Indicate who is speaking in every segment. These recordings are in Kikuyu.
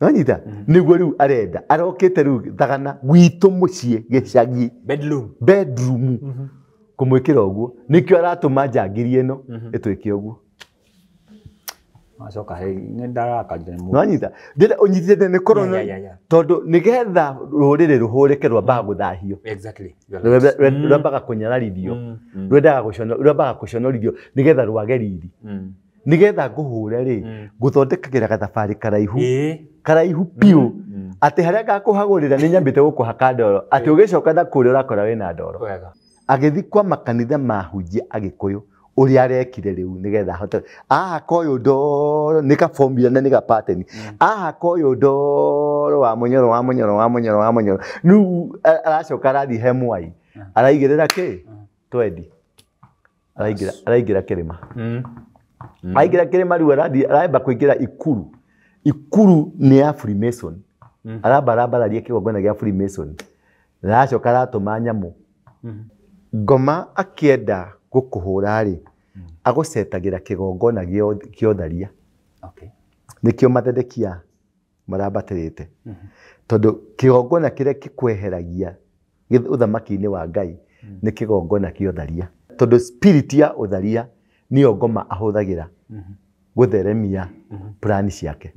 Speaker 1: Nonyita niguo riu arenda arokite riu thagana gwitu mucii gicagi
Speaker 2: bedroom
Speaker 1: bedroom kumwikira uguo nikio aratuma njangiri ino itwike uguo.
Speaker 2: Acoka ni ndarakarire mu.
Speaker 1: Nonyita ndira unyitite ni korona tondu nigetha ruriri ruhurike rwambaga guthahio.
Speaker 2: Exactly.
Speaker 1: Rwambaga kunyararithio, rwendaga kuconorithio nigetha rwage riri, nigetha nguhure ri nguthondekagira gathabarĩ karaihu karaihu piu ati haria ngakuhagurira ni nyambite gukuhaka ndoro ati ugicoka na kuria urakora wina ndoro. Agithi kwa makanitha mahunjia agikuyu uria arekire riu nigetha ahote ahaka uyu ndoro ni ka formula na ni ka pattern ahaka uyu ndoro wa munyoro wa munyoro wa munyoro wa munyoro riu aracoka arathi he mwai araigirira ki twendi araingira kirima aigira kirima riu arathi aramba kuingira ikuru. Ikuru ni ya Freemason aramba arambararia kigongona gia Freemason aracoka aratuma nyamu. Ngoma akienda gukuhura ri agucetagira kigongona gia utharia.
Speaker 2: Okay.
Speaker 1: Nikio mathedekia marambatirite tondu kigongona kiria kikweheragia uthamaki-ini wa Ngai ni kigongona kia utharia, tondu spirit ya utharia niyo ngoma ahuthagira gutheremia plani ciake.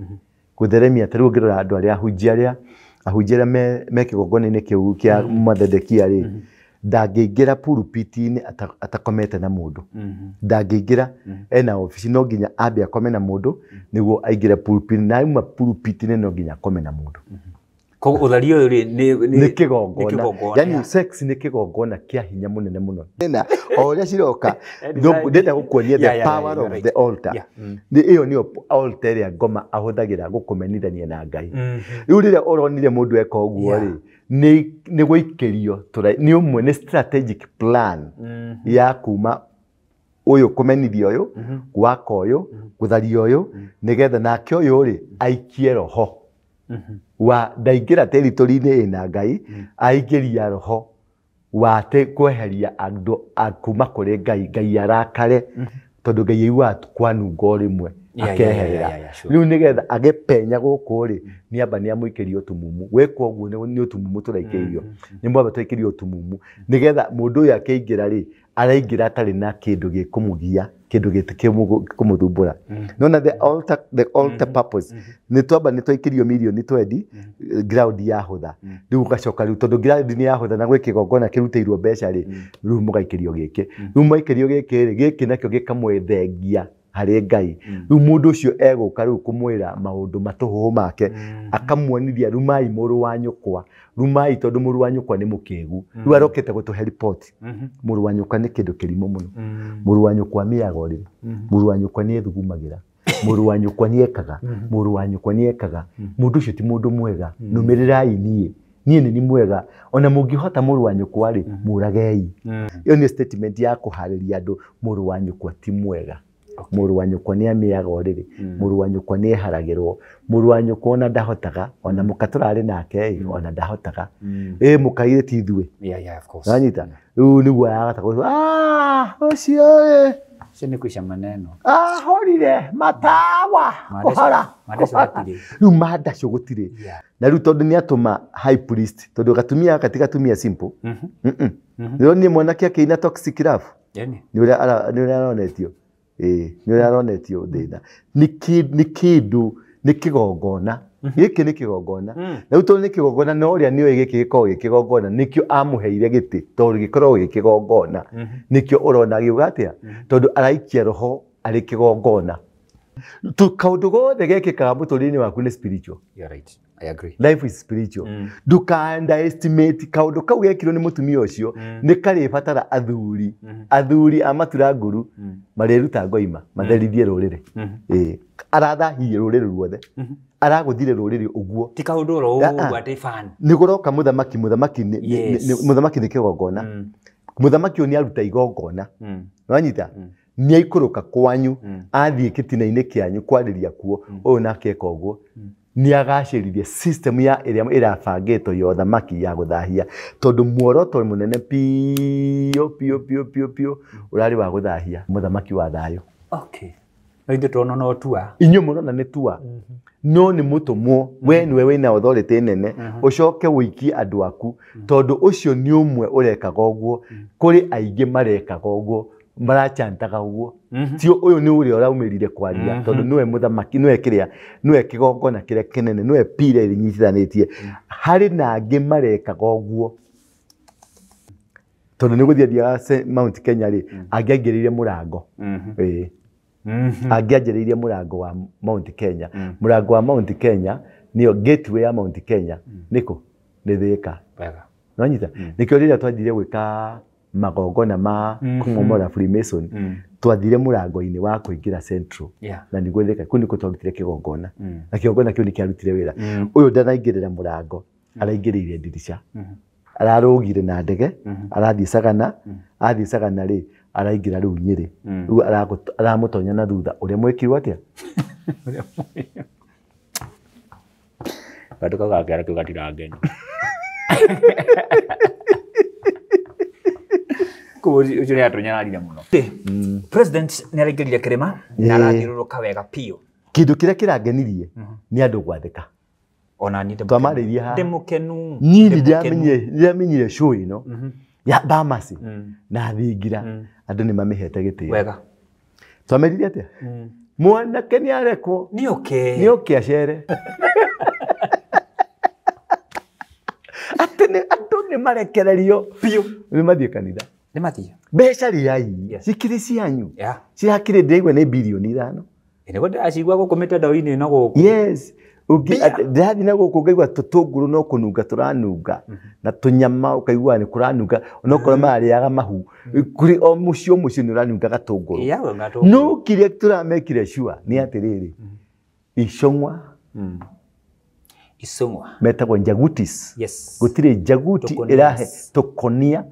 Speaker 1: Gutheremia ta riu ngirora andu aria ahunjia aria me kigongona-ini kiu kia mathedekia ri ndangĩingĩra pulpit-inĩ atakomete na mũndũ. Ndangĩingĩra ena ofici no nginya ambe akome na mũndũ nĩguo aingĩre pulpit, na auma pulpit-inĩ no nginya akome na mũndũ.
Speaker 2: Koguo ũtharia ũyũ rĩ
Speaker 1: nĩ kĩgongona, yani sex nĩ kĩgongona kĩa hinya mũnene mũno. Na o ũrĩa ciroka ndĩrenda gũkuonia the power of the altar. Ĩyo nĩyo altar ĩrĩa ngoma ahũthagĩra gũkũmenithania na Ngai. Rĩu rĩrĩa ũronire mũndũ eka ũguo rĩ nĩ gũikĩrio nĩ ũmwe nĩ strategic plan ya kuma ũyũ kũmenithia ũyũ gwaka ũyũ gũtharia ũyũ nĩgetha nake ũyũ rĩ aikie roho wa ndaingĩra territory-inĩ ĩna Ngai aingĩria roho wa kweheria andũ kuma kũrĩ Ngai, Ngai arakare tondũ Ngai aiguaga kwanunga o rĩmwe akeherera. Rĩu nĩgetha agĩpenya gũkũ rĩ nĩamba nĩamũikĩria ũtumumu. Gwĩkwo ũguo nĩ ũtumumu tũraikĩrio, nĩ mwamba twaikĩrio ũtumumu nĩgetha mũndũ ũyũ akĩingĩra rĩ araingĩra atarĩ na kĩndũ gĩkũmũgia, kĩndũ gĩkũmũthumbũra. Nona the altar purpose nĩ twamba nĩ twaikĩrio mirioni 20 ground yahũtha rĩu ũgacoka rĩu tondũ ground nĩ yahũtha na gwĩ kĩgongona kĩrutĩirwo mbeca rĩ rĩu mũgaikĩrio gĩkĩ rĩu mwaikĩrio gĩkĩ rĩ gĩkĩ nakĩo gĩkamwethengia harĩ Ngai. Rĩu mũndũ ũcio egũka rĩu kũmwĩra maũndũ matũhũhũ make akamuonithia rumai mũrũ wa nyũkwa, rumai tondũ mũrũ wa nyũkwa nĩ mũkĩgu. Rĩu arokĩte gũtũhe report mũrũ wa nyũkwa nĩ kĩndũ kĩrimũ mũno, mũrũ wa nyũkwa mĩaga ũrĩrĩ, mũrũ wa nyũkwa nĩ ethugumagĩra, mũrũ wa nyũkwa nĩ ekaga, mũrũ wa nyũkwa nĩ ekaga, mũndũ ũcio ti mũndũ mwega, nũmĩrĩrai niĩ niĩ nĩ mwega ona mũngĩhota mũrũ wa nyũkwa rĩ mũragei. Ĩyo nĩ statement ya kũharĩria andũ mũrũ wa nyũkwa ti mwega, mũrũ wa nyũkwa nĩ amĩaga ũrĩrĩ, mũrũ wa nyũkwa nĩ eharagĩrwo, mũrũ wa nyũkwa ona ndahotaga, ona mũka tũrarĩ nake ona ndahotaga, ĩ mũkaire ti ithuĩ. Wanyita rĩu nĩguo yagata ũcio ĩ
Speaker 2: ũcio nĩ kũica maneno
Speaker 1: ahorire matawa kũhora rĩu mandacũ gũtirĩ. Na rĩu tondũ nĩ atũma high priest tondũ gatumia gaka ti gatumia simple. Nĩũronire mwanake akĩina toxic love nĩ ũrĩa aronetio nĩ ũrĩa aronetio thĩna nĩ kĩndũ nĩ kĩgongona gĩkĩ nĩ kĩgongona. Na rĩu tondũ nĩ kĩgongona na ũrĩa nĩoĩ gĩkĩ gĩkoragwo gĩ kĩgongona nĩkĩo amũheire gĩtĩ tondũ gĩkoragwo gĩ kĩgongona nĩkĩo ũrona agĩuga atĩa tondũ araikia roho arĩ kĩgongona. Kaũndũ gothe gekĩkaga mũtũrĩre-inĩ waku nĩ spiritual.
Speaker 2: You are right. I agree.
Speaker 1: Life is spiritual. Nduka underestimate kaũndũ kau gekirwo nĩ mũtumia ũcio nĩ karĩbatara athuri athuri a matura nguru marĩruta ngoima matherithie rũrĩrĩ. Arathahirie rũrĩrĩ ruothe, aragũthire rũrĩrĩ ũguo
Speaker 2: ti kaũndũ oro ũguo atĩ fan
Speaker 1: nĩ gũroka mũthamaki mũthamaki nĩ kĩgongona, mũthamaki ũyũ nĩ aruta igongona nĩwanyita nĩ aikũrũka kwanyu athiĩ kĩtina-inĩ kĩanyu kwarĩria kuo ũyũ nake eka ũguo nĩ agacĩrithia system ya ĩrĩa ĩrabangĩtwo ya ũthamaki ya gũthahia tondũ muoroto mũnene piũ piũ piũ piũ piũ ũrarĩ wa gũthahia mũthamaki wa thayũ.
Speaker 2: Okay. No ithuĩ tũrona no tua.
Speaker 1: Inyuĩ mũrona nĩ tua. No nĩ mũtũmwo we nĩwe wĩna authority nene ũcoke ũikie andũ aku tondũ ũcio nĩ ũmwe ũrekaga ũguo kũrĩ aingĩ marekaga ũguo marachantaga ũguo tio ũyũ nĩ ũrĩa ũraumĩrire kwaria tondũ nĩwe mũthamaki nĩwe kĩrĩa nĩwe kĩgongona kĩrĩa kĩnene nĩwe pira ĩrĩa inyitithanĩtie harĩ na angĩ marekaga ũguo tondũ nĩ gũthiĩ athiaga Mount Kenya rĩ angĩaingĩrĩire mũrango angĩanjĩrĩirie mũrango wa Mount Kenya mũrango wa Mount Kenya nĩyo gateway ya Mount Kenya nĩkũ nĩ Thika nonyita nĩkĩo rĩrĩa twathire gwĩka magongona ma kũmomora Freemason twathire mũrango-inĩ wa kũingĩra Central na nĩguo Thika kũu nĩkuo twarutire kĩgongona na kĩgongona kĩu nĩkĩarutire wĩra ũyũ ndanaingĩrĩra mũrango araingĩrĩire ndirica ararũgire na ndege arathiĩ Sagana athiĩ Sagana rĩ araingĩra rĩu Nyĩrĩ rĩu aramũtonya na thutha ũrĩa mwĩkirwo atĩa
Speaker 2: bado kagakĩara kĩu gatirangenia koguo ũcio nĩ atũnyararire mũno. President nĩ araingĩrire kĩrĩma na arathiũrũrũka wega biũ.
Speaker 1: Kĩndũ kĩrĩa kĩrangenirie nĩ andũ gwathĩka.
Speaker 2: Ona niĩ
Speaker 1: twamarĩirie haha
Speaker 2: ndĩmũkenu.
Speaker 1: Niĩ ndĩramenyire show ĩno ya Bamasi na thingira andũ nĩ mamĩhete gĩtĩo
Speaker 2: wega.
Speaker 1: Twamerire atĩa mwanake nĩ arekwo
Speaker 2: nĩ
Speaker 1: oke acere atĩ andũ nĩ marekererio
Speaker 2: biũ
Speaker 1: nĩ mathiĩ kanitha
Speaker 2: nĩ mathiĩ
Speaker 1: mbeca rĩai cikĩrĩ cianyu cirakĩrĩ ndĩraigua nĩ birioni 5
Speaker 2: nĩguo ndĩracigua gũkũ mĩtandao-inĩ ĩno gũkũ.
Speaker 1: Yes ndĩrathiĩ na gũkũ ngaigua tũtũngũrũ no kũnunga tũranunga na tũnyama ũkaigua nĩ kũranunga onokorwo mararĩaga mahu kũrĩ o mũciĩ o mũciĩ nĩ ũranunga gatũngũrũ no kĩrĩa tũramekire sure nĩ atĩrĩrĩ icũng'wa
Speaker 2: icũng'wa
Speaker 1: metagwo njagutis gũtirĩ njaguti ĩrahe tũkonia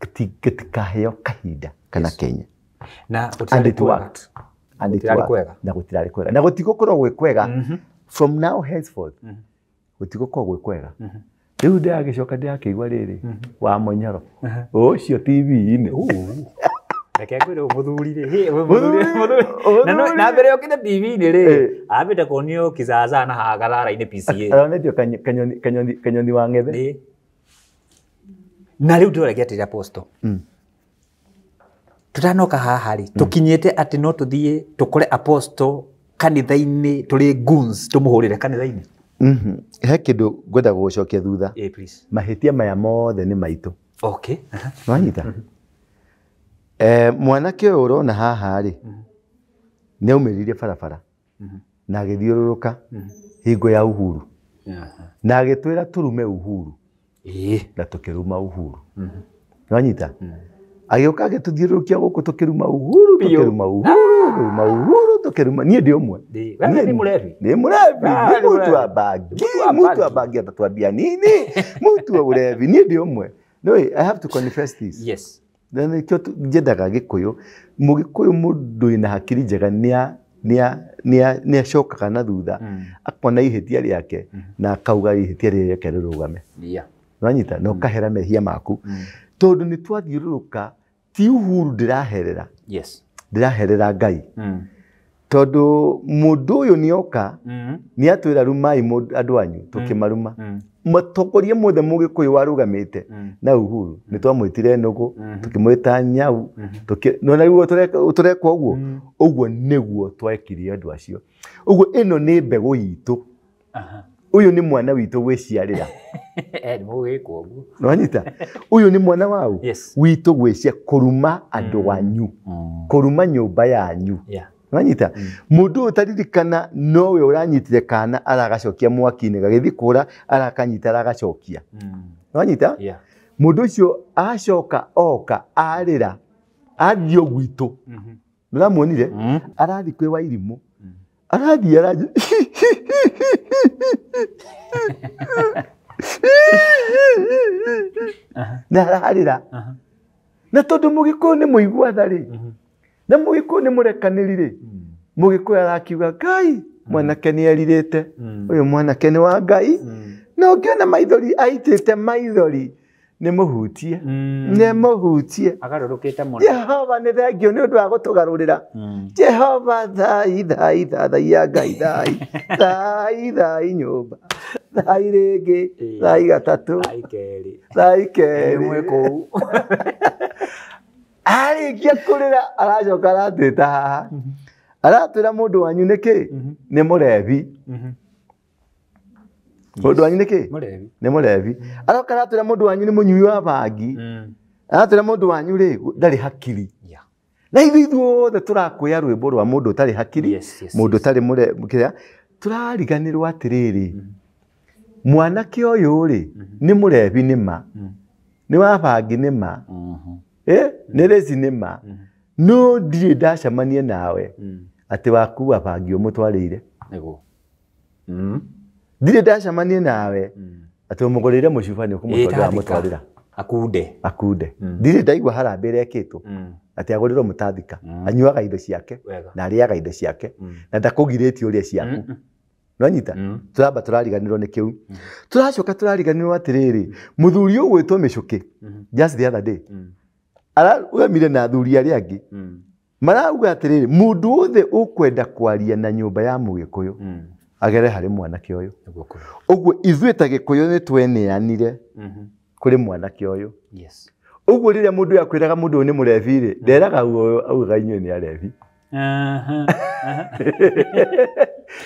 Speaker 1: gatikaheo kahinda kana Kenya
Speaker 2: na
Speaker 1: and it worked. Na gũtirarĩ kwega na gũtigũkorwo gwĩ kwega from now henceforth gũtigũkorwo gwĩ kwega rĩu ndĩragĩcoka ndĩrakĩigua rĩrĩ wa Monyoro ũcio TV-inĩ
Speaker 2: reke ngwĩre mũthuri rĩ na mbere yokĩte TV-inĩ rĩ ambĩte kuonio kizaza na haha gathara-inĩ PCA
Speaker 1: aronetio kanyoni wa ng'ethe
Speaker 2: na rĩu ndĩrorekia atĩrĩ Apostle tutanoka haha rĩ tũkinyĩte atĩ no tũthiĩ tũkore Apostle kanitha-inĩ tũrĩ goons tũmũhũrĩre kanitha-inĩ.
Speaker 1: He kĩndũ ngwenda gũgũcokia thutha. Mahĩtia maya mothe nĩ maitũ.
Speaker 2: Okay.
Speaker 1: Nĩwanyita? Mwanake ũyũ ũrona haha rĩ nĩ aumĩrire barabara na agĩthiũrũrũka hingo ya Uhuru na agĩtwĩra tũrume Uhuru na tũkĩruma Uhuru. Nĩwanyita? Agĩũka agĩtũthiũrũrũkia gũkũ tũkĩruma Uhuru tũkĩruma Uhuru tũkĩruma Uhuru tũkĩruma niĩ ndĩ ũmwe.
Speaker 2: Nĩ mũrebi.
Speaker 1: Nĩ mũrebi nĩ mũtu wa bangi mũtu wa bangi atatwambia nini mũtu wa ũrebi niĩ ndĩ ũmwe. No, I have to confess this.
Speaker 2: Yes.
Speaker 1: Na nĩkĩo nyendaga Gĩkũyũ mũgĩkũyũ mũndũ wĩna hakiri njega nĩ acokaga na thutha akona ihĩtia rĩake na akauga ihĩtia rĩrĩ reke rĩrũgame. Nĩwanyita? Na ũkahera mehia maku tondũ nĩ twathiũrũrũka ti Uhuru ndĩraherera.
Speaker 2: Yes.
Speaker 1: Ndĩraherera Ngai tondũ mũndũ ũyũ nĩoka nĩ atwĩra rumai andũ anyu tũkĩmaruma mũtongoria mothe mũgĩkũyũ warũgamĩte na Uhuru nĩ twamwĩtire nũgũ tũkĩmwĩta nyau nĩwona rĩu tũrekwo ũguo ũguo nĩguo twekire andũ acio ũguo ĩno nĩ mbegũ itũ ũyũ nĩ mwana witũ gwĩciarĩra. Nĩwanyita? Ũyũ nĩ mwana wau witũ gwĩcia kũruma andũ anyu kũruma nyũmba yanyu. Nĩwanyita? Mũndũ ũyũ ũtaririkana nowe ũranyitire kana aragacokia mwaki-inĩ gagĩthiĩ kũra arakanyita aragacokia. Nĩwanyita? Mũndũ ũcio acoka oka arĩra athiĩ gwitũ nĩũramuonire arathiĩ kwĩ Wairimũ arathiĩ arathiĩ na ararĩra na tondũ mũgĩkũyũ nĩ mũigua tha rĩ na mũgĩkũyũ nĩ mũrekanĩri rĩ mũgĩkũyũ arakiuga Ngai mwanake nĩ erirĩte ũyũ mwanake nĩ wa Ngai na ũngĩona maithori aitĩte maithori Nĩ mũhutie. Nĩ mũhutie.
Speaker 2: Agarũrũkĩte mũno.
Speaker 1: Jehova nĩ thengio nĩ ũndũ wa gũtũgarũrĩra. Jehova thai thai thathaiya Ngai thai. Thai thai nyũmba. Thai rĩngĩ. Thai gatatũ.
Speaker 2: Thai kerĩ.
Speaker 1: Thai kerĩ.
Speaker 2: Mwĩ kũu.
Speaker 1: Arĩkia kũrĩra aracoka aratwĩta haha. Aratwĩra mũndũ wanyu nĩ kĩ? Nĩ mũrebi. Mũndũ wanyu nĩ kĩ?
Speaker 2: Mũrebi.
Speaker 1: Nĩ mũrebi. Aroka aratwĩra mũndũ wanyu nĩ mũnyui wa bangi. Aratwĩra mũndũ wanyu rĩ ndarĩ hakiri. Na ithuĩ ithuothe tũrakwĩa rwĩmbo rwa mũndũ ũtarĩ hakiri, mũndũ ũtarĩ kĩrĩa tũrariganĩrwo atĩrĩrĩ. Mwanake ũyũ rĩ nĩ mũrebi nĩ ma. Nĩ wa bangi nĩ ma. Nĩ rĩci nĩ ma. No ndirĩ ndacemania nawe atĩ wakua bangi ũmũtwarĩire.
Speaker 2: Nĩguo.
Speaker 1: Ndirĩ ndacemania nawe atĩ ũmũgũrĩire mũcuba nĩ ũkũmũtwarĩra amũtwarĩra.
Speaker 2: Akunde.
Speaker 1: Akunde. Ndirĩ ndaigua harambee ĩrekĩtwo atĩ agũrĩrwo mũtathika. Anyuaga indo ciake na arĩaga indo ciake na ndakũgirĩtie ũrĩe ciaku. Nĩwanyita? Tũramba tũrariganĩrwo nĩ kĩu. Tũracoka tũrariganĩrwo atĩrĩrĩ, mũthuri ũgwĩtwo Mĩcũkĩ just the other day ararũgamire na athuri arĩa angĩ marauga atĩrĩrĩ, mũndũ wothe ũkwenda kwaria na nyũmba ya Mũgĩkũyũ agere harĩ mwanake ũyũ. Ũguo ithuĩ ta Gĩkũyũ nĩ tweneanire kũrĩ mwanake ũyũ. Ũguo rĩrĩa mũndũ akwĩraga mũndũ ũyũ nĩ mũrebi rĩ, nderaga ũyũ augaga inyuĩ nĩ arebi.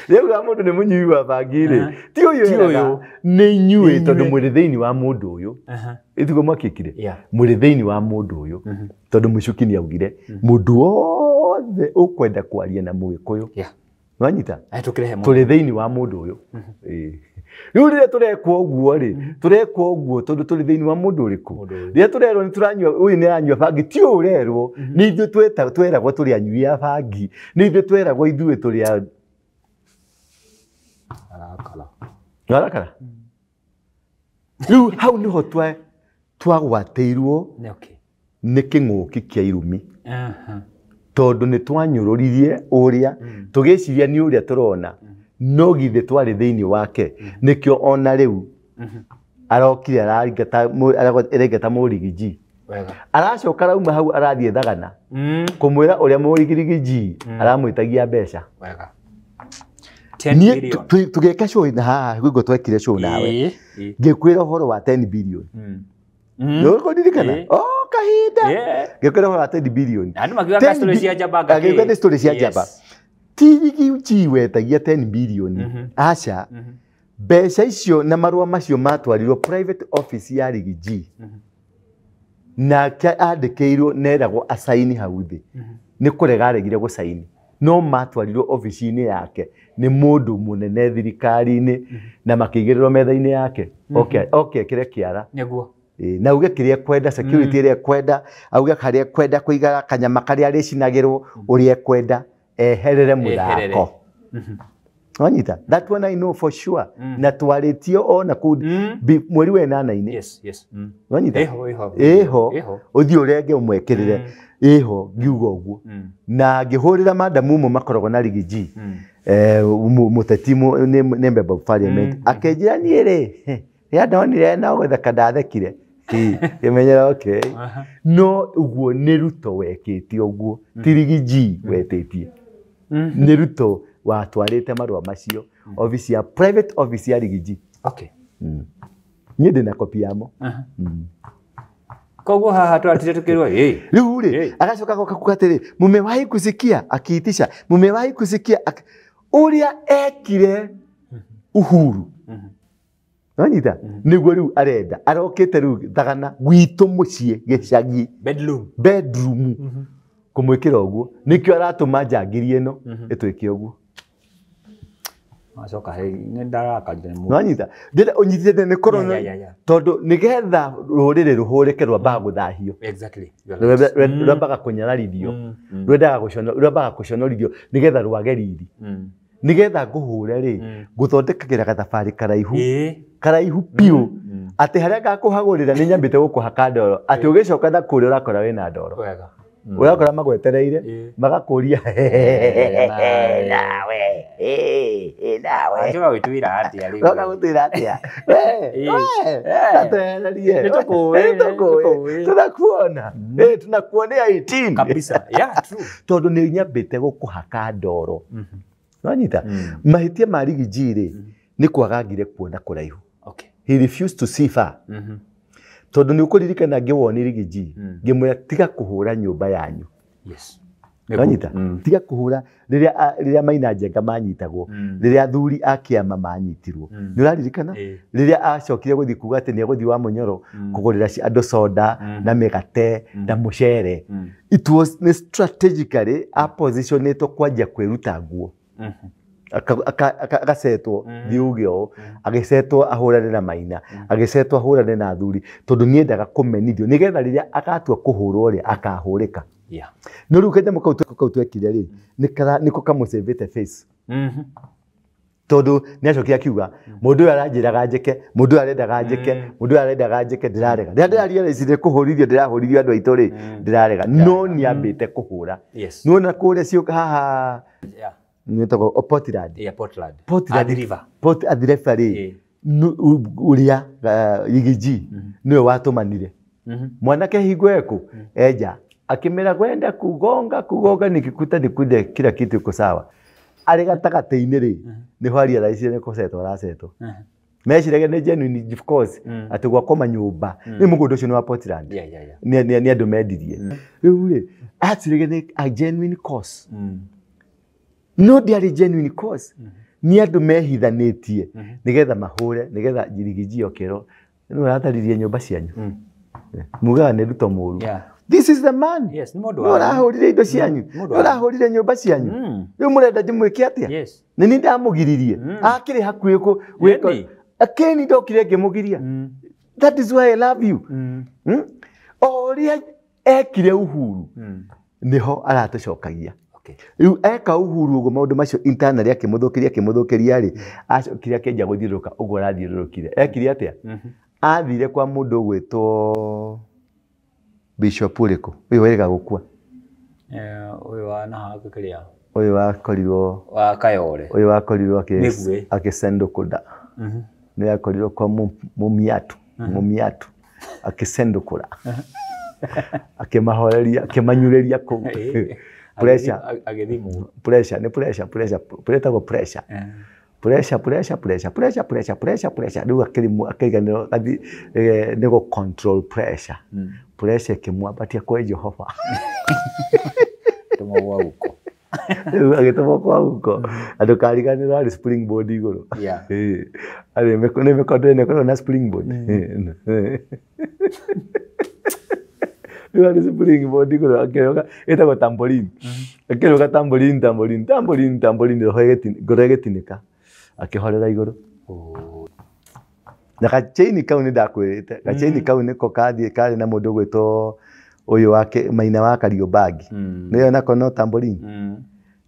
Speaker 1: Rĩu mũndũ nĩ mũnyui wa bangi rĩ, ti ũyũ eraga, nĩ inyuĩ tondũ mũrĩ thĩinĩ wa mũndũ ũyũ. Ĩtiguo mwakĩkire? Mũrĩ thĩinĩ wa mũndũ ũyũ tondũ Mũcuki nĩ augire mũndũ wothe ũkwenda kwaria na Mũgĩkũyũ. Nĩwanyita? Tũrĩ thĩinĩ wa mũndũ ũyũ. Rĩu rĩrĩa tũrekwo ũguo rĩ, tũrekwo ũguo tondũ tũrĩ thĩinĩ wa mũndũ ũrĩkũ? Rĩrĩa tũrerwo nĩ tũranyua, ũyũ nĩ aranyua bangi, ti ũyũ ũrerwo, nĩ ithuĩ tweragwo tũrĩ anyui a bangi, nĩ ithuĩ tweragwo ithuĩ tũrĩ a
Speaker 2: Arakara.
Speaker 1: Arakara? Rĩu hau nĩho twagwatĩirwo nĩ kĩng'ũki kĩa irumi. Tondũ nĩ twanyũrũririe ũrĩa, tũgĩciria nĩ ũrĩa tũrona, no githĩ twarĩ thĩinĩ wake. Nĩkĩo ona rĩu arokire araingata Mũrigiji. Aracoka arauma hau arathiĩ Thagana kũmwĩra ũrĩa Mũrigiji aramwĩtagia mbeca.
Speaker 2: Niĩ
Speaker 1: tũgĩka show na haha gwĩko twekire show nawe. Ngĩkwĩra ũhoro wa 10 billion. Nĩũkũririkana? Oh, kahinda. Ngĩkwĩra ũhoro wa 10 billion.
Speaker 2: Andũ makiuga story cia njamba.
Speaker 1: Ngĩkwĩra nĩ story cia njamba. Ti Rigiji wetagia 10 billion. Aca. Mbeca icio na marũa macio matwarirwo private office ya Rigiji. Nake andĩkĩirwo neragwo acaini hau thĩ. Nĩ kũrega aregire gũcaini. No matwarirwo ofici-inĩ yake nĩ mũndũ mũnene thirikari-inĩ na makĩigĩrĩrwo metha-inĩ yake. Oke ekĩre kĩara.
Speaker 2: Nĩguo.
Speaker 1: Na auge kĩrĩa ekwenda, security ĩrĩa ekwenda, auge harĩa ekwenda kũiga kanyama karĩa arĩcinagĩrwo, ũrĩa ekwenda, eherere mũthako. Wanyita? That one I know for sure. Na twarĩtio ona kũu mweri wa ĩnana-inĩ.
Speaker 2: Yes, yes.
Speaker 1: Wanyita?
Speaker 2: Ĩho, ĩho.
Speaker 1: Ĩho. Ũthiĩ ũrenge ũmwekĩrĩre. Ĩho ngiuga ũguo. Na ngĩhũrĩra madamu ũmwe makoragwo na Rigiji. Mũteti nĩ member of parliament. Akĩnjĩra niĩ rĩ, rĩrĩa ndonire no gũtheka ndathekire. Ngĩmenyera okay. No ũguo nĩ Ruto wekĩte ũguo, ti Rigiji wetĩtie. Nĩ Ruto watwarĩte marũa macio office ya private office ya Rigiji.
Speaker 2: Okay.
Speaker 1: Niĩ ndĩna kopi yamo.
Speaker 2: Koguo haha tũratire tũkĩrwo ĩ.
Speaker 1: Rĩu rĩ, agacoka agoka kuga atĩrĩ, mumewahi kusikia akiitisha, mumewahi kusikia ũrĩa ekire Uhuru. Nĩwanyita? Nĩguo rĩu arenda. Arokĩte rĩu Thagana gwitũ mũciĩ gĩcagi.
Speaker 2: Bedroom.
Speaker 1: Bedroom. Kũmwĩkĩra ũguo. Nĩkĩo aratũma njangiri ĩno ĩtwĩke ũguo.
Speaker 2: Acoka nĩ ndarakarire mũno.
Speaker 1: Nĩwanyita? Ndĩrenda ũnyitĩte nĩ korwo tondũ nĩgetha rũrĩrĩ rũhũrĩke rwambaga gũthahio.
Speaker 2: Exactly.
Speaker 1: Rwambaga kũnyararithio. Rwambaga kũconorithio nĩgetha rwage riri. Nĩgetha ngũhũre rĩ, ngũthondekagĩra gathabarĩ karaihu. Karaihu biũ. Atĩ harĩa ngakũhagũrĩra nĩ nyambĩte gũkũhaka ndoro. Atĩ ũgĩcoka na kũrĩa ũrakora wĩna ndoro.
Speaker 2: Wega.
Speaker 1: Ũrakora magwetereire magakũria nawe nawe
Speaker 2: Achoka gwĩtwĩra atĩa rĩu?
Speaker 1: Roka gũtwĩra atĩa? Atwehererie.
Speaker 2: Nĩtũkũĩ.
Speaker 1: Tunakuona. Tunakuonea 18.
Speaker 2: Kabisa. Yeah, true.
Speaker 1: Tondũ nĩ nyambĩte gũkũhaka ndoro. Wanyita? Mahĩtia ma Riggy G rĩ, nĩ kwaga ngire kuona kũraihu.
Speaker 2: Okay.
Speaker 1: He refused to see far. Tondũ nĩ ũkũririkana ngĩwoni Riggy G, ngĩmwĩra tiga kũhũra nyũmba yanyu.
Speaker 2: Yes.
Speaker 1: Wanyita? Tiga kũhũra rĩrĩa Maina Njenga manyitagwo, rĩrĩa athuri a kĩama manyitirwo. Nĩ ũraririkana? Rĩrĩa acokire gũthiĩ kuga atĩ nĩ egũthiĩ wa Mũnyoro kũgũrĩra andũ soda na mĩgate na mũcere. It was nĩ strategically apositionĩtwo kwanjia kwĩruta nguo. Agacetwo thiĩ uge ũũ, agĩcetwo ahũrane na Maina, agĩcetwo ahũrane na athuri, tondũ nĩendaga kũmenithio nĩgetha rĩrĩa agatua kũhũrwo rĩ akahũrĩka.
Speaker 2: Yeah.
Speaker 1: No rĩu kanyamũ kau twekire rĩ, nĩko kamũcĩvĩte face. Tondũ nĩacokire akiuga mũndũ ũyũ aranjĩraga njĩke, mũndũ ũyũ arendaga njĩke, mũndũ ũyũ arendaga njĩke, ndĩrarega. Rĩrĩa ndĩrarealize kũhũrithio ndĩrahũrithio andũ aitũ rĩ, ndĩrarega. No nĩambĩte kũhũra.
Speaker 2: Yes.
Speaker 1: Nĩwona kũrĩa ciũka haha
Speaker 2: Yeah.
Speaker 1: nĩtagwo Portland.
Speaker 2: Yeah, Portland.
Speaker 1: Portland.
Speaker 2: Athi River.
Speaker 1: Athi River rĩ, ũrĩa Riggy G nĩwe watũmanire. Mwanake hingo ĩkũ enja akĩmera kwenda kugonga kugonga nikikuta nikude kila kitu iko sawa. Arĩ gatagatĩ-inĩ rĩ, nĩho arealize nĩ kũcetwo aracetwo. Meciragia nĩ genuine of course atĩ gwakoma nyũmba nĩ mũgũnda ũcio nĩ wa Portland.
Speaker 2: Yeah, yeah, yeah.
Speaker 1: Nĩ andũ mendirie. Rĩu rĩ, aciragia nĩ a genuine cause. No ndĩarĩ genuine cause. Nĩ andũ mehithanĩtie nĩgetha mahũre, nĩgetha Riggy G okĩrwo nĩ ũratharirie nyũmba cianyu. Mugaga nĩ Ruto mũũru.
Speaker 2: Yeah.
Speaker 1: This is the man.
Speaker 2: Yes, nĩ mũndũ
Speaker 1: Nĩ ũrahũrire indo cianyu.
Speaker 2: Mũndũ
Speaker 1: Nĩ ũrahũrire nyũmba cianyu. Rĩu mũrenda ndĩmwĩke atĩa?
Speaker 2: Yes.
Speaker 1: Nĩ niĩ ndamũgiririe. Akĩrĩ hakuhĩ gwĩka. Akĩni ndokire ngĩmũgiria. That is why I love you. O ũrĩa ekire Uhuru, nĩho aratũcokagia.
Speaker 2: Okay.
Speaker 1: Rĩu eka Uhuru ũguo maũndũ macio internally akĩmũthũkĩria akĩmũthũkĩria rĩ, acokire akĩanjia gũthiũrũrũka ũguo arathiũrũrũkire. Ekire atĩa? Athire kwa mũndũ ũgwĩtwo Bishop ũrĩkũ? Ũyũ wĩrĩga gũkua.
Speaker 2: Ũyũ wa na haha kĩrĩa?
Speaker 1: Ũyũ wakorirwo
Speaker 2: wa Kayore.
Speaker 1: Ũyũ wakorirwo akĩcendũkũnda. Nĩ akorirwo kwa Mumiatu, Mumiatu akĩcendũkũra. Akĩmahoreria, akĩmanyurĩria kũu. Pressure.
Speaker 2: Agĩthimwo.
Speaker 1: Pressure, nĩ pressure, pressure, pressure, pressure. Pressure, pressure, pressure, pressure, pressure, pressure, pressure. Rĩu akĩriganĩrwo nĩ gũ control pressure. Pressure ĩkĩmwambatia kwĩ Jehova.
Speaker 2: Tũmwo gwa guko.
Speaker 1: Rĩu agĩtũmwo kwa guko. Andũ kariganĩrwo arĩ springboard igũrũ.
Speaker 2: Yeah.
Speaker 1: Arĩ nĩ mĩkondo ĩno ĩkoragwo na springboard. Rĩu arĩ springboard igũrũ akĩrũga, ĩtagwo tambourine. Akĩrũga tambourine, tambourine, tambourine, tambourine, roho ngoro ĩgĩtinĩka. Akĩhorera igũrũ. Na gachaini kau nĩ ndakwĩrĩte. Gachaini kau nĩko kathiĩ karĩ na mũndũ ũgwĩtwo ũyũ wake Maina wa Kariobangi. Nĩyo nako no tambourine.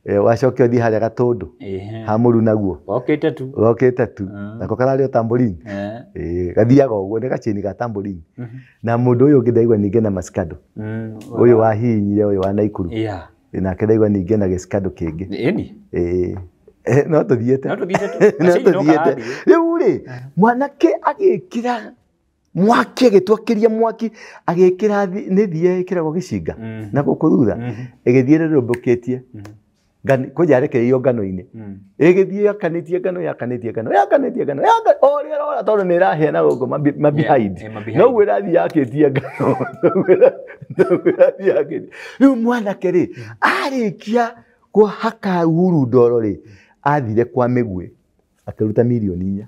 Speaker 1: Wacoke ũthiĩ harĩa Gatũndũ. Ha mũru naguo.
Speaker 2: Gokĩte tu.
Speaker 1: Gokĩte tu. Nako kararĩ o tambourine. Gathiaga ũguo nĩ gachaini ga tambourine. Na mũndũ ũyũ ũngĩ ndaigua ningĩ na mascado. Ũyũ wahihinyire ũyũ wa Naikuru.
Speaker 2: Yeah.
Speaker 1: Nake ndaigua ningĩ na gĩscado kĩngĩ.
Speaker 2: Ĩni.
Speaker 1: No tũthiĩte.
Speaker 2: No tũthiĩte tu.
Speaker 1: No tũthiĩte. Rĩu rĩ, mwanake agĩkĩra mwaki, agĩtwakĩria mwaki, agĩkĩra nĩ thiĩ ĩkĩragwo gĩcinga na gũkũ thutha, ĩgĩthiĩ rĩrũmbũkĩtie. Kwanja yarekereirio ngano-inĩ. Ĩgĩthiĩ yakanĩtie ngano, yakanĩtie ngano, yakanĩtie ngano, o ũrĩa ĩrora tondũ nĩ ĩrahĩa na gũkũ ma behind. Noguo ĩrathiĩ yakĩtie ngano. Noguo ĩrathiĩ yakĩtie. Rĩu mwanake rĩ, arĩkia kũhaka Uhuru ndoro rĩ, athire kwa Mĩgwĩ akĩruta mirioni 4.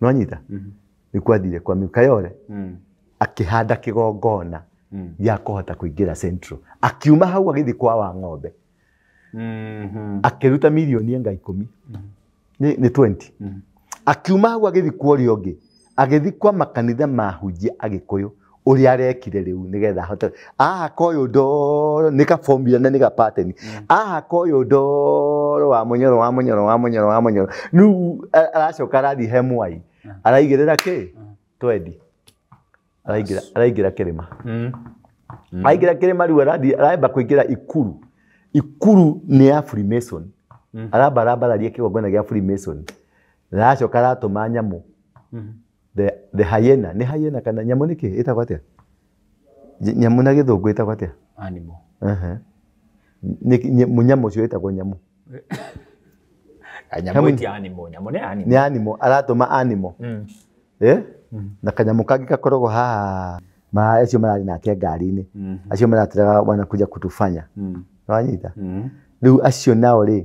Speaker 1: Nĩwanyita? Nĩkuo athire kwa Mĩgwĩ Kayore. Akĩhanda kĩgongona gĩa kũhota kũingĩra Central. Akiuma hau agĩthiĩ kwa Wang'ombe. Akĩruta mirioni anga 10. Nĩ 20. Akiuma hau agĩthiĩ kwa ũrĩa ũngĩ. Agĩthiĩ kwa makanitha mahunjia Agĩkũyũ ũrĩa arekire rĩu nĩgetha ahote. Ahaka ũyũ ndoro nĩ ka formula na nĩ ka pattern. Ahaka ũyũ ndoro wa Mũnyoro wa Mũnyoro wa Mũnyoro wa Mũnyoro. Rĩu aracoka arathiĩ he Mwai. Araigĩrĩra kĩ? 20. Araingĩra kĩrĩma. Aingĩra kĩrĩma rĩu aramba kũingĩra ikuru. Ikuru nĩ ya Freemason. Aramba arambararia kĩgongona gĩa Freemason. Na aracoka aratũma nyamũ. The hyena, nĩ hyena kana nyamũ nĩ kĩ ĩtagwo atĩa? Nyamũ na gĩthũngũ ĩtagwo atĩa?
Speaker 2: Animal.
Speaker 1: Nyamũ ũcio ĩtagwo nyamũ.
Speaker 2: Nyamũ ti animal, nyamũ nĩ animal.
Speaker 1: Nĩ animal, aratũma animal. Na kanyamũ kangĩ gakoragwo haha ma acio mararĩ nake ngari-inĩ. Acio maratiraga wanakuja kutufanya. Wanyita? Rĩu acio nao rĩ,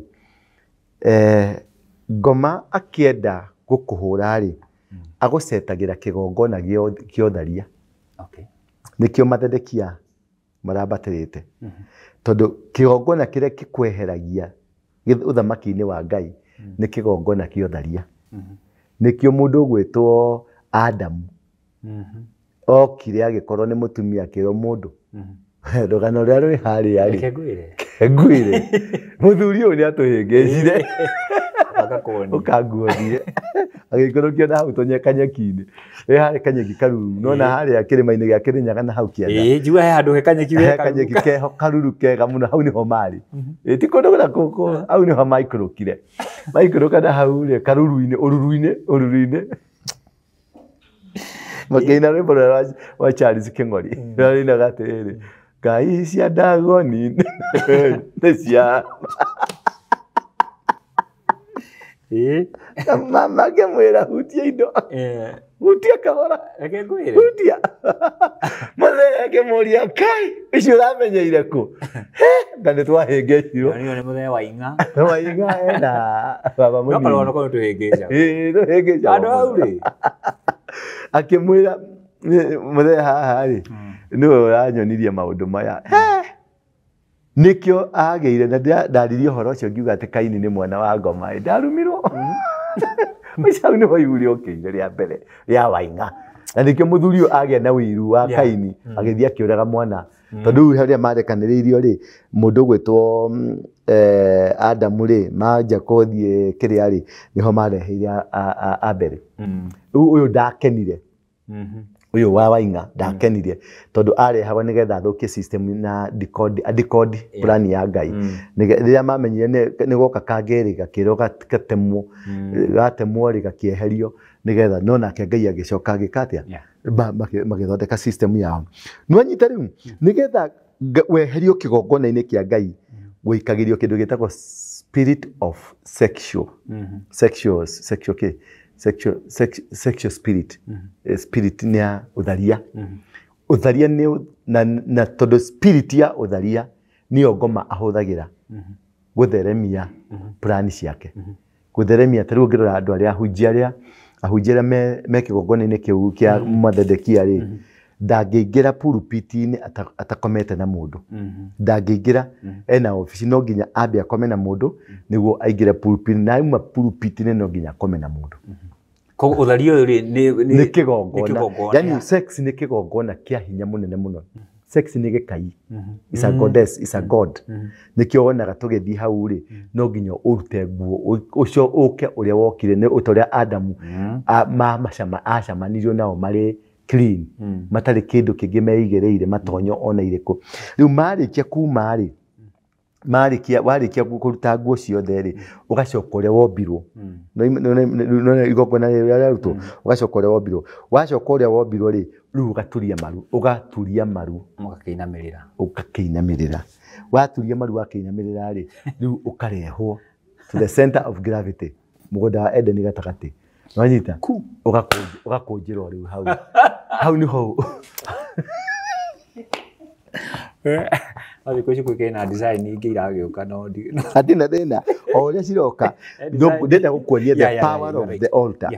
Speaker 1: ngoma akĩenda gũkũhũra rĩ, agũcetagĩra kĩgongona kĩa ũtharia. Nĩkĩo mathedekia marambatĩrĩte. Tondũ kĩgongona kĩrĩa kĩkweheragia ũthamaki-inĩ wa Ngai nĩ kĩgongona kĩa ũtharia. Nĩkĩo mũndũ ũgwĩtwo Adamu okire agĩkorwo nĩ mũtumia akĩrwo mũndũ. Rũgano rũrĩa rwĩ harĩa rĩ, ngwĩre mũthuri ũyũ nĩ atũhĩngĩcire. Ũkanguonie. Agĩikũrũkio na hau kanyeki-inĩ. Ĩ harĩ kanyeki karuru. Nona harĩa kĩrĩma-inĩ gĩa Kĩrĩnyaga na hau kĩanda.
Speaker 2: Ĩ njua he handũ he kanyeki
Speaker 1: we kanyeki keho karuru kega mũno hau nĩho marĩ. Ĩ ti kũndũ na kũkũ hau nĩho maikũrũkire. Maikũrũka na hau rĩ karuru-inĩ ũruru-inĩ. Makĩina rwĩmbo rũrĩa rwa Charles Kĩng'ori. Rũrĩa rũinaga atĩrĩrĩ, Ngai cia Ndagoni nĩ cia mama akĩmwĩra hutia indo, hutia kahora, hutia. Mũthee akĩmũria kai icio ũramenyeire kũ? Nga nĩ twahĩngĩcirwo.
Speaker 2: Nĩ mũthee wa Ing'a.
Speaker 1: Wa Ing'a ena baba mũnini.
Speaker 2: No korwo tũhĩngĩca.
Speaker 1: Ĩĩ tũhĩngĩca.
Speaker 2: Andũ hau rĩ.
Speaker 1: Akĩmwĩra mũthee haha rĩ, nĩwe ũranyonirie maũndũ maya. Nĩkĩo agĩire na ndaririe ũhoro ũcio ngiuga atĩ Kaini nĩ mwana wa ngoma, ndarumirwo. Ũcio hau nĩho ihu rĩokĩire rĩa mbere rĩa Waing'a. Na nĩkĩo mũthuri ũyũ agĩa na ũiru wa Kaini agĩthiĩ akĩũraga mwana. Tondũ rĩu harĩa marekanĩrĩirio rĩ, mũndũ ũgwĩtwo Adamu rĩ, manja kũthiĩ kĩrĩa rĩ, nĩho mareheire Abeli. Rĩu ũyũ ndakenire. Ũyũ wa Waing'a ndakenire tondũ arehagwo nĩgetha athũkie system na decode plan ya Ngai. Rĩrĩa mamenyire nĩ goka kangĩ gakĩrwo gatemwo, gatemwo rĩ gakĩeherio nĩgetha no nake Ngai agĩcoka agĩka atĩa, magĩthondeka system yao. Nĩwanyita rĩu nĩgetha weherio kĩgongona-inĩ kĩa Ngai gũikagĩrio kĩndũ gĩtagwo spirit of sexual sexual sexual sexual spirit. Spirit nĩ ya ũtharia. Ũtharia nĩ na tondũ spirit ya ũtharia nĩyo ngoma ahũthagĩra gũtheremia plan ciake. Gũtheremia ta rĩu ũngĩrora andũ arĩa ahunjia arĩa me kĩgongona-inĩ kĩu kĩa mathedekia rĩ, ndangĩingĩra pulpit-inĩ atakomete na mũndũ. Ndangĩingĩra ena obici no nginya ambe akome na mũndũ nĩguo aingĩre pulpit, na auma pulpit-inĩ no nginya akome na mũndũ.
Speaker 2: Koguo ũtharia ũyũ rĩ
Speaker 1: nĩ kĩgongona. Yani sex nĩ kĩgongona kĩa hinya mũnene mũno. Sex nĩ gĩkai. It's a goddess, it's a god. Nĩkĩo wonaga tũgĩthiĩ hau rĩ, no nginya ũrute nguo ũcio ũke ũrĩa wokire nĩ ũta ũrĩa Adamu acamanirio nao marĩ clean, matarĩ kĩndũ kĩngĩ meigĩrĩire matonyo ona irĩkũ. Rĩu marĩkia kuma rĩ, warĩkia kũruta nguo ciothe rĩ, ũgacoka ũrĩa wombirwo. No igongona rĩrĩa rĩarutwo, ũgacoka ũrĩa wombirwo. Wacoka ũrĩa wombirwo rĩ, rĩu ũgaturia maru, ũgaturia maru.
Speaker 2: Ũgakĩinamĩrĩra.
Speaker 1: Ũgakĩinamĩrĩra. Waturia maru wakĩinamĩrĩra rĩ, rĩu ũkarehwo to the center of gravity, mũgũnda wa Edeni gatagatĩ. Wanyita? Ũgakũnjĩrwo rĩu hau. Hau nĩho.
Speaker 2: No thikũ ici kwĩna design ingĩ iragĩũka no
Speaker 1: hatirĩ na thĩna o ũrĩa ciroka ndĩrenda gũkuonia the power of the altar.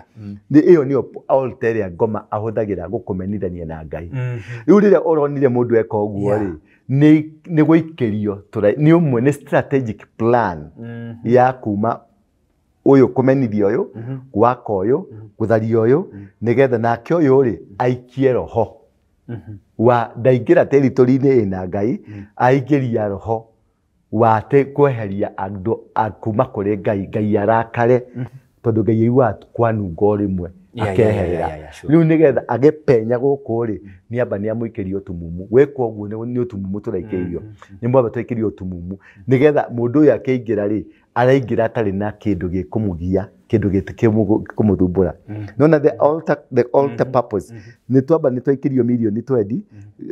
Speaker 1: Ĩyo nĩyo altar ĩrĩa ngoma ahũthagĩra gũkũmenithania na Ngai. Rĩu rĩrĩa ũronire mũndũ eka ũguo rĩ, nĩ gũikĩrio nĩ ũmwe nĩ strategic plan ya kuma ũyũ kũmenithia ũyũ, gwaka ũyũ, gũtharia ũyũ, nĩgetha nake ũyũ rĩ aikie roho wa ndaingĩra territory-inĩ ĩna Ngai, aingĩria roho wa kweheria andũ kuma kũrĩ Ngai, Ngai arakare tondũ Ngai aiguaga kwanunga o rĩmwe Akeherera. Rĩu nĩgetha agĩpenya gũkũ rĩ, nĩamba nĩamũikĩrio tumumu. Gwĩkwo ũguo nĩ ũtumumu tũraikĩirio. Nĩ mwamba twaikĩrio ũtumumu. Nĩgetha mũndũ ũyũ akĩingĩra rĩ, araingĩra atarĩ na kĩndũ gĩkũmũgia, kĩndũ gĩkũmũthumbũra. Nona the altar purpose. Nĩ twamba nĩ twaikĩrio mirioni 20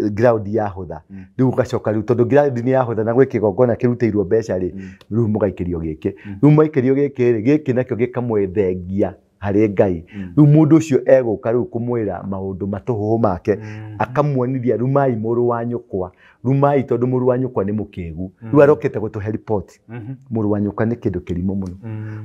Speaker 1: ground yahũtha. Rĩu ũgacoka rĩu tondũ ground nĩ yahũtha na gwĩ kĩgongona kĩrutĩirwo mbeca rĩ, rĩu mũgaikĩrio gĩkĩ. Rĩu mwaikĩrio gĩkĩ rĩ, gĩkĩ nakĩo gĩkamwethengia harĩ Ngai. Rĩu mũndũ ũcio egũka rĩu kũmwĩra maũndũ matũhũhũ make, akamuonithia rumai mũrũ wa nyũkwa, rumai tondũ mũrũ wa nyũkwa nĩ mũkĩgu. Rĩu arokĩte gũtũhe report. Mũrũ wa nyũkwa nĩ kĩndũ kĩrimũ mũno.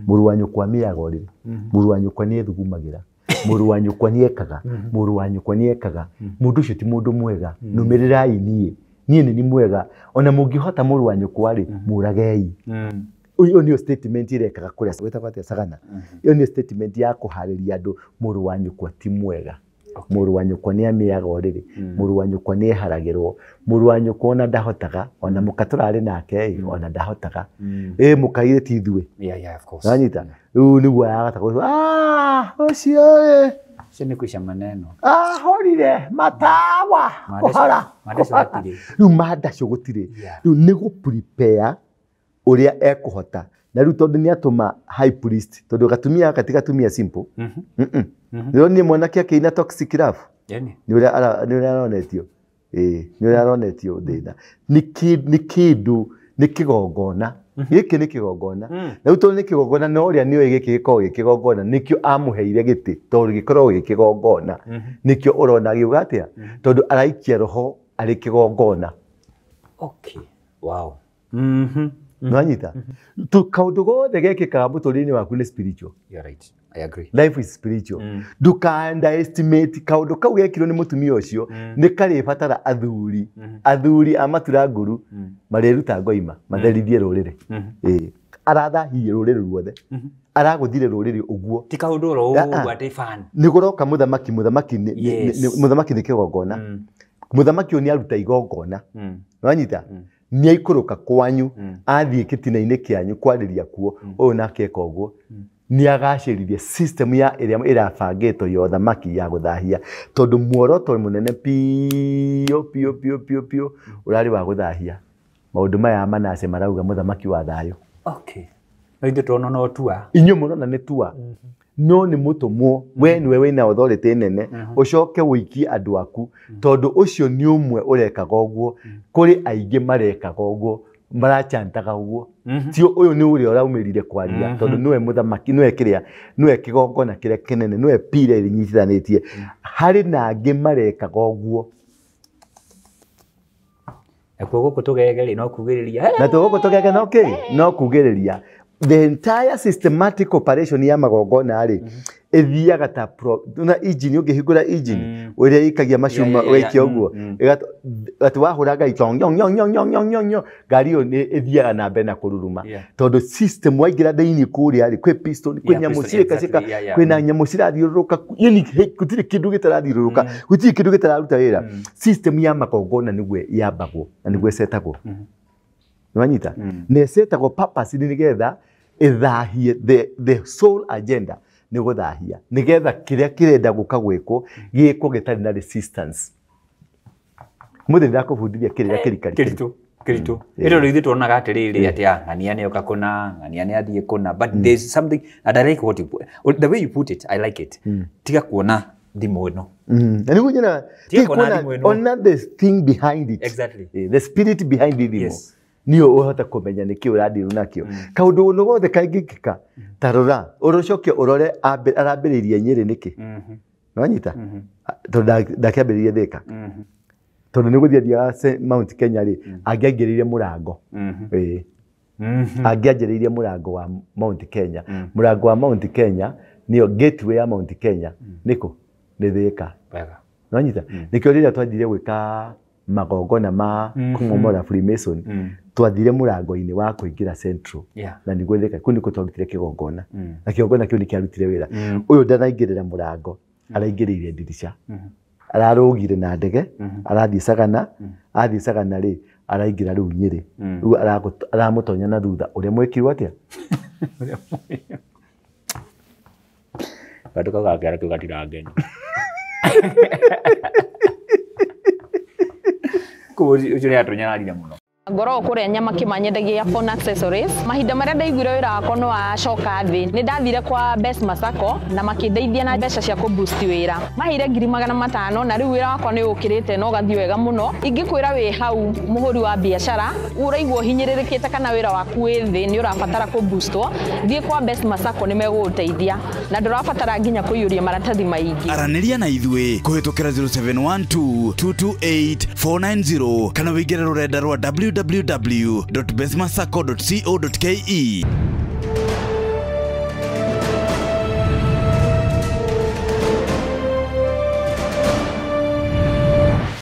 Speaker 1: Mũrũ wa nyũkwa mĩaga ũrĩrĩ. Mũrũ wa nyũkwa nĩ ethugumagĩra. Mũrũ wa nyũkwa nĩ ekaga. Mũrũ wa nyũkwa nĩ ekaga. Mũndũ ũcio ti mũndũ mwega. Nũmĩrĩrai niĩ. Niĩ nĩ mwega. Ona mũngĩhota mũrũ wa nyũkwa rĩ, mũragei. Iyo nĩyo statement ĩrekaga kũrĩa gwĩtagwo atĩa Sagana. Iyo nĩyo statement ya kũharĩria andũ mũrũ wa nyũkwa ti mwega. Mũrũ wa nyũkwa nĩ amĩaga ũrĩrĩ. Mũrũ wa nyũkwa nĩ eharagĩrwo. Mũrũ wa nyũkwa ona ndahotaga, ona mũka tũrarĩ nake ĩ, ona ndahotaga. Ĩ mũkaire ti ithuĩ. Wanyita? Rĩu nĩguo yagatagwo, ũcio ĩ.
Speaker 2: Ũcio nĩ kũica maneno.
Speaker 1: Ahorire matawa. Kũhora. Rĩu mandacũ gũtirĩ. Rĩu nĩ gũ prepare ũrĩa ekũhota. Na rĩu tondũ nĩ atũma high priest, tondũ gatumia gaka ti gatumia simple. Nĩũronire mwanake akĩina toxic love? Nĩ ũrĩa aronetio. Nĩ ũrĩa aronetio thĩna. Nĩ kĩndũ, nĩ kĩgongona. Gĩkĩ nĩ kĩgongona. Na rĩu tondũ nĩ kĩgongona, no ũrĩa nĩoĩ gĩkĩ gĩkoragwo gĩ kĩgongona, nĩkĩo amũheire gĩtĩ, tondũ gĩkoragwo gĩ kĩgongona. Nĩkĩo ũrona agĩuga atĩa? Tondũ araikia roho arĩ kĩgongona.
Speaker 2: Okay. Wow.
Speaker 1: Nwanyita? Kaũndũ gothe gekĩkaga mũtũrĩre-inĩ waku nĩ spiritual.
Speaker 2: You're right. I agree.
Speaker 1: Life is spiritual. Ndũka underestimate kaũndũ kau gekirwo nĩ mũtumia ũcio, nĩ karĩbatara athuri. Athuri a matura nguru marĩruta ngoima, matherithie rũrĩrĩ. Arathahirie rũrĩrĩ ruothe. Aragũthire rũrĩrĩ ũguo.
Speaker 2: Ti kaũndũ oro ũguo atĩ fan.
Speaker 1: Nĩ kũroka mũthamaki, mũthamaki nĩ kĩgongona. Mũthamaki ũyũ nĩ aruta igongona. Nwanyita? Nĩ aikũrũka kwanyu, athiĩ kĩtina-inĩ kĩanyu kwarĩria kuo, ũyũ nake eka ũguo. Nĩ agacĩrithia system ya ĩrĩa ĩrabangĩtwo ya ũthamaki ya gũthahia, tondũ muoroto mũnene piũ piũ piũ piũ piũ ũrarĩ wa gũthahia. Maũndũ maya Manase marauga mũthamaki wa thayũ.
Speaker 2: Okay. No ithuĩ tũrona no tua.
Speaker 1: Inyuĩ mũrona nĩ tua. No nĩ mũtũmwo, we nĩwe wĩna authority nene, ũcoke ũikie andũ aku, tondũ ũcio nĩ ũmwe ũrekaga ũguo, kũrĩ aingĩ marekaga ũguo, marachantaga ũguo. Ti ũyũ nĩ ũrĩa ũraumĩrire kwaria, tondũ nĩwe mũthamaki, nĩwe kĩrĩa, nĩwe kĩgongona kĩrĩa kĩnene, nĩwe pira ĩrĩa ĩnyitithanĩtie. Harĩ na angĩ marekaga ũguo.
Speaker 2: Nakuo gũkũ tũgege rĩ, no kugĩrĩria.
Speaker 1: Na gũkũ tũgege no kĩ? No kugĩrĩria. The entire systematic operation ya magongona rĩ, ĩthiaga ta na engine, ũngĩhingũra engine ũrĩa ĩikagia macuma ũgaikia ũguo, atĩ wahũra ngai tong nyong nyong nyong nyong nyong nyong, ngari ĩyo nĩ ĩthiaga na mbere na kũruruma, tondũ system waingĩra thĩinĩ kũrĩa rĩ, kwĩ piston, kwĩ nyamũ cirĩkacĩka, kwĩna nyamũ cirathiũrũrũka, yani gũtirĩ kĩndũ gĩtarathiũrũrũka, gũtirĩ kĩndũ gĩtararuta wĩra. System ya magongona nĩguo yambagwo na nĩguo ĩcetagwo. Nĩwanyita? Na ĩcetagwo purpose nĩgetha ĩthahie the sole agenda nĩ gũthahia, nĩgetha kĩrĩa kĩrenda gũka gwĩkwo gĩkwo gĩtarĩ na resistance. Mũthĩ ndakũbundithia kĩrĩa kĩrikari
Speaker 2: kĩritũ kĩritũ. Ĩno rĩu ithuĩ tuonaga atĩrĩrĩ atĩ ng'ania nĩoka kũna, ng'ania nĩathiĩ kũna, but there's something and I like what you put, the way you put it, I like it. Tiga kuona thimũ ĩno.
Speaker 1: Na nĩguo nyonaga,
Speaker 2: tiga kuona thimũ ĩno.
Speaker 1: Ona the thing behind it.
Speaker 2: Exactly.
Speaker 1: The spirit behind it. Yes. Niyo ũhote kũmenya nĩkĩ ũrandirwo nakĩo. Kaũndũ ono gothe kangĩkĩka, ta rora, ũcoke ũrore arambĩrĩirie Nyĩrĩ nĩkĩ. Nĩwanyita? Tondũ ndakĩambĩrĩirie Thĩka. Tondũ nĩ gũthiĩ athiaga Mount Kenya rĩ, angĩaingĩrĩire mũrango. Angĩanjĩrĩirie mũrango wa Mount Kenya. Mũrango wa Mount Kenya nĩyo gateway ya Mount Kenya. Nĩkũ? Nĩ Thĩka. Nĩwanyita? Nĩkĩo rĩrĩa twathire gwĩka magongona ma kũmomora Freemason, twathire mũrango-inĩ wa kũingĩra Central. Na nĩguo Thĩka, kũu nĩkuo twarutire kĩgongona. Na kĩgongona kĩu nĩkĩarutire wĩra. Ũyũ ndanaingĩrĩra mũrango, araingĩrĩire ndirica. Ararũgire na ndege, arathiĩ Sagana, athiĩ Sagana rĩ, araingĩra rĩu Nyĩrĩ. Rĩu aramũtonya na thutha ũrĩa mwekirwo atĩa?
Speaker 2: Gatũ kau gakĩara kĩu gatirangeni. Koguo ũcio nĩ atũnyararire mũno.
Speaker 3: Ngoragwo kũrĩa nyama kĩmanyendagia phone accessories. Mahinda marĩa ndaiguire wĩra wakwa nĩ wacoka thĩ, nĩ ndathire kwa Best Masako na makĩndeithia na mbeca cia kũ boost wĩra. Maheire 500,000 na rĩu wĩra wakwa nĩ ũkĩrĩte na ũgathiĩ wega mũno. Ingĩkwĩra wĩ hau mũhũri wa biacara ũraigua ũhinyĩrĩrĩkĩte kana wĩra waku wĩ thĩ nĩ ũrabatara kũ boostwo, thiĩ kwa Best Masako nĩ megũgũteithia na ndũrabatara nginya kũiyũria maratathi maingĩ.
Speaker 4: Aranĩria na ithuĩ kũhĩtũkĩra 0712 228 490 kana wĩingĩre rũrenda rwa www.bestmasacco.co.ke.